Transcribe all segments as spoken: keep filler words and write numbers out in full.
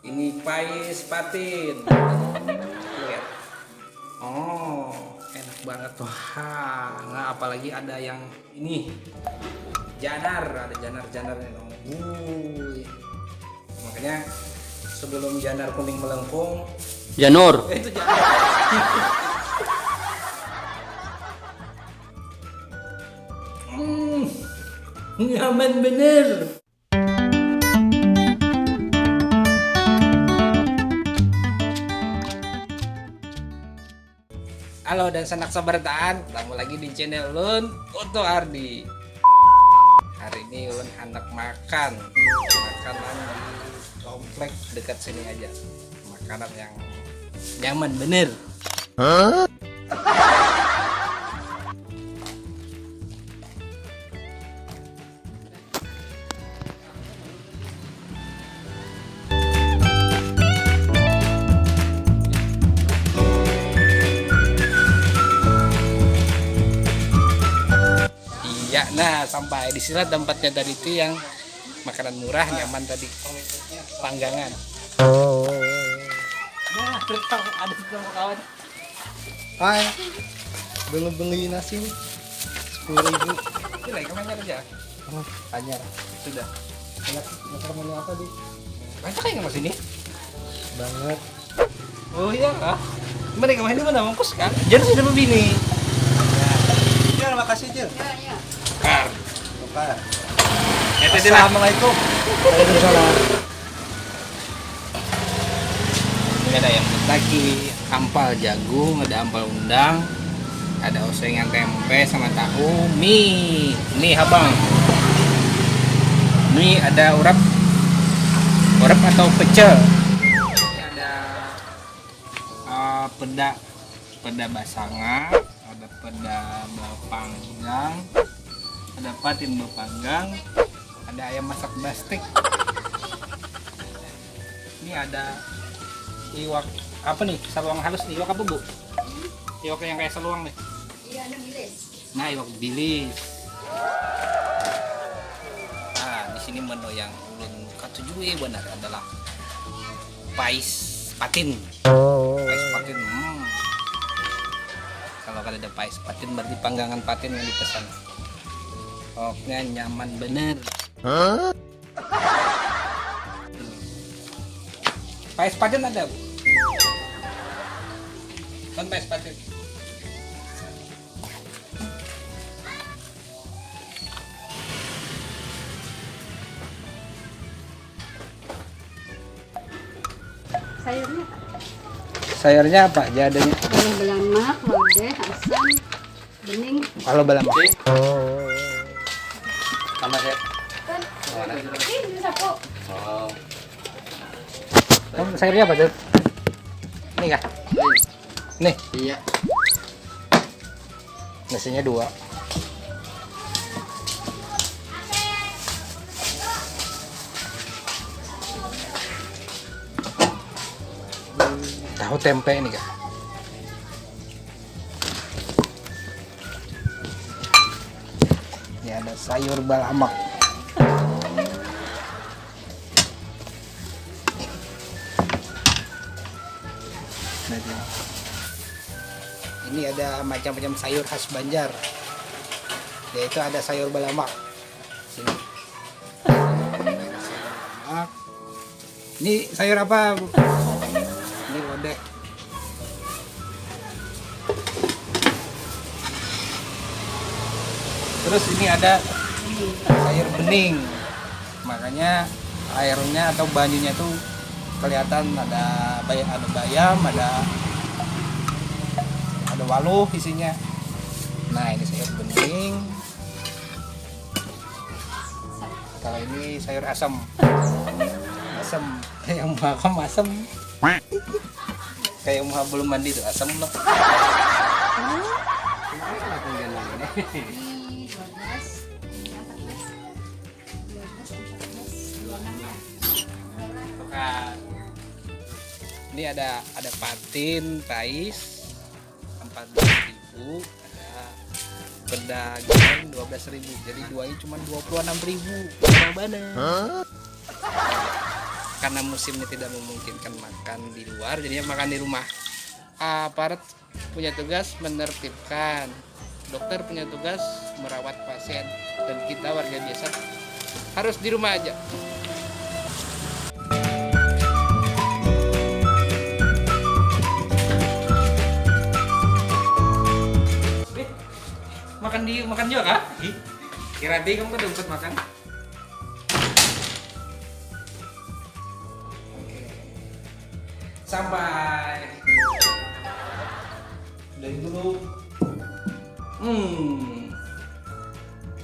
Ini pais patin. Lihat. Oh, enak banget tuh. Ha, nah, apalagi ada yang ini. Janar, ada janar-janar nih dong. Wuih. Makanya sebelum janar kuning melengkung, Janur. Eh, itu janar. Hmm, nyaman bener. Halo dan sanak sabarataan, ketemu lagi di channel Lun Oto Ardi. Hari ini Lun handak makan makanan di komplek dekat sini aja. Makanan yang nyaman bener. Iya, nah, sampai di sini tempatnya tadi itu yang makanan murah, nyaman tadi. Panggangan. Nah, ada kawan. Hai, belum beli nasi nih. Sepuluh ribu. Ini lagi kemana aja? Oh, tanya. Sudah. Enak, enak menu apa, Di? Banyak yang masih ini? Banget. Oh iya kah? Mana kemarin mana mampus kan? Jadi sudah berbini. Jel, makasih, Jel. Tukar. Tukar. Assalamualaikum. Waalaikumsalam. Ini ada ayam Kentucky, ampal jagung, ada ampal undang, ada osengan tempe sama tahu, mie, mie habang, mie ada urap, urap atau pecel, ada uh, peda, peda basanga, ada peda bapanggang, ada patin bapanggang, ada ayam masak bastik. Ini ada iwak apa nih? Saluang halus nih. Iwak apa, Bu? Iwak yang kayak saluang nih. Iya, ada bilis. Nah, iwak bilis. Nah, di sini menu yang ulun katujui benar adalah pais patin. Pais patin. Hmm. Kalau kada ada pais patin berarti panggangan patin yang dipesan. Pokoknya nyaman bener. Pais patin ada, Bu? Kan pais patin. Sayurnya apa? Sayurnya apa aja adanya? Boleh belamak, lodeh, asam, bening. Kalau belamak. Sama saya. Ini sapu. Oh. Kamu sayurnya apa tuh? Ini kah? Nih. Iya. Nasinya dua. Tahu tempe ini kak. Ini ada sayur balamak. Ini ada macam-macam sayur khas Banjar, yaitu ada sayur balamak. Sini. Ini sayur apa, Bu? Ini lodeh. Terus ini ada sayur bening. Makanya airnya atau banyunya tuh kelihatan ada bay ada bayam, ada ada waluh isinya. Nah, ini sayur bening. Kalau ini sayur asam. Asam. Yang makan asam. Kayak muha belum mandi tuh asam loh. Ini ada ada patin, tais, empat belas ribu, ada pedagang dua belas ribu. Jadi duanya cuma dua puluh enam ribu. Murah banget. Huh? karena musimnya tidak memungkinkan makan di luar, jadinya makan di rumah. Aparat punya tugas menertibkan, dokter punya tugas merawat pasien, dan kita warga biasa harus di rumah aja. Makan di makan juga kah? Ih, kira deh kamu kada sempat makan. Oke. Sampai. Dari dulu. Hmm.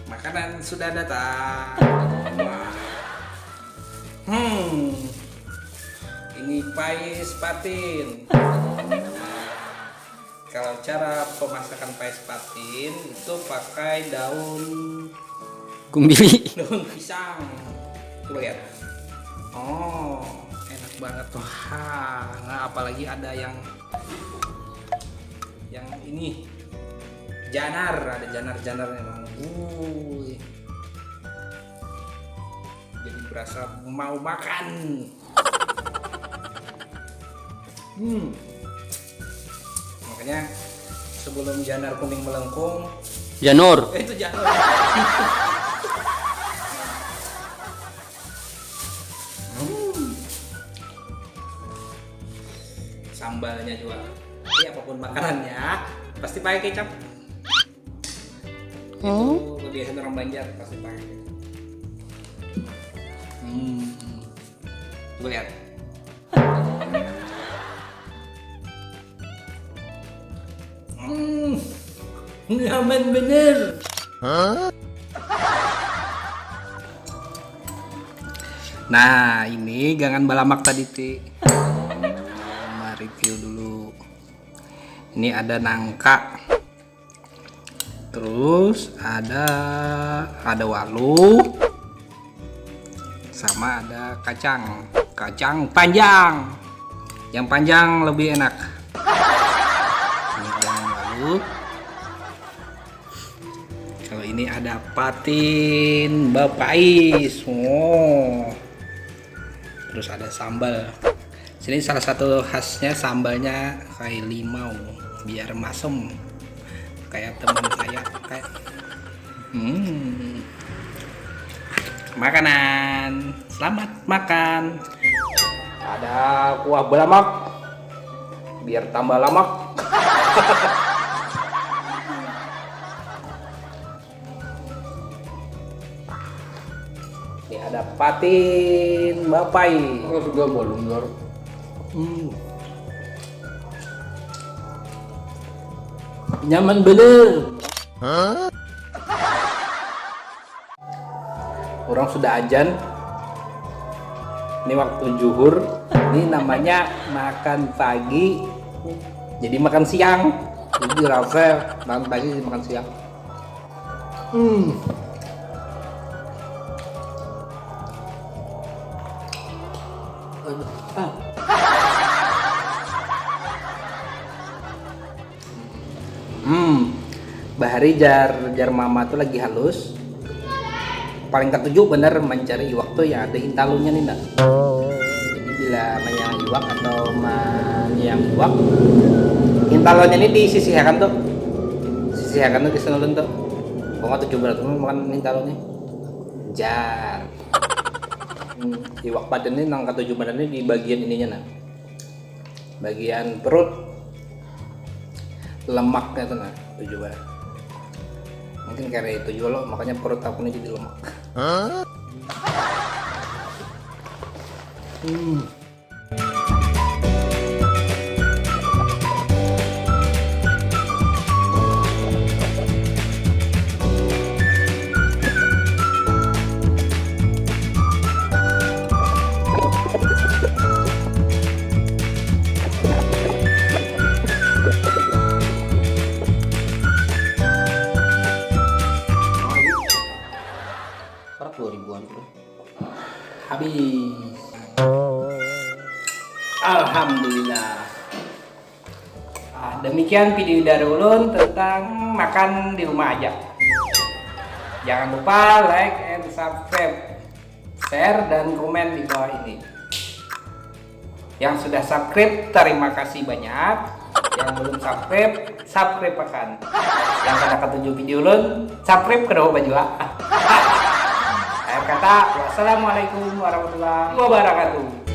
Makanan sudah datang. Hmm. Ini pais patin. Kalau cara pemasakan pais patin itu pakai daun Gumbili. daun pisang. Coba lihat. Oh, enak banget tuh. Ha, nah, apalagi ada yang yang ini janar, ada janar-janarnya, Bang. Wuih. Jadi berasa mau makan. Hmm. Makanya sebelum janar kuning melengkung, Janur. Eh, itu jangan. Hmm. Sambalnya juga. Jadi apapun makanannya pasti pakai kecap. Itu kebiasaan orang Banjar, pasti pakai kecap. Hmm. Coba lihat. Hmm, nyaman bener. Nah, ini gangan balamak tadi ti. Mari review dulu. Ini ada nangka. Terus ada ada walu. Sama ada kacang. Kacang panjang. Yang panjang lebih enak. Ini jangan malu. Kalau ini ada patin bapais. Oh. Terus ada sambal. Sini salah satu khasnya sambalnya kayak limau biar masem. Kayak teman saya kayak hmm. Makanan. Selamat makan. Ada kuah belamak biar tambah lamak. Ini ada patin bapai. Oh, sudah bolong, Dor. Hmm. Nyaman bener. Orang sudah ajan. Ini waktu juhur. Ini namanya makan pagi. Jadi makan siang. Jadi rasa makan pagi jadi makan siang. Hmm. Aduh. Ah. Hmm. Bahari jar jar mama tuh lagi halus. Paling katuju bener mencari iwak tuh yang ada hintalunya nih, Mbak. Jadi bila menyang iwak atau menyang iwak, hintalunya nih disisihakan tuh. Sisihakan tuh di senulun tuh. Pokoknya tujuh belas makan hintalunya. Jar. Hmm, iwak patin ini nang katuju banar ini di bagian ininya nah. Bagian perut lemaknya tuh nah, tujuh banar. Mungkin karena itu juga loh, makanya perut aku ini jadi lemak. Hmm. Parak dua ribuan tuh. Habis. Alhamdulillah. Ah, demikian video dari ulun tentang makan di rumah aja. Jangan lupa like and subscribe, share dan komen di bawah ini. Yang sudah subscribe, terima kasih banyak. Yang belum subscribe, subscribe akan. Yang kada katuju video ulun, subscribe kada apa jua. Akhir kata, wassalamualaikum warahmatullahi wabarakatuh.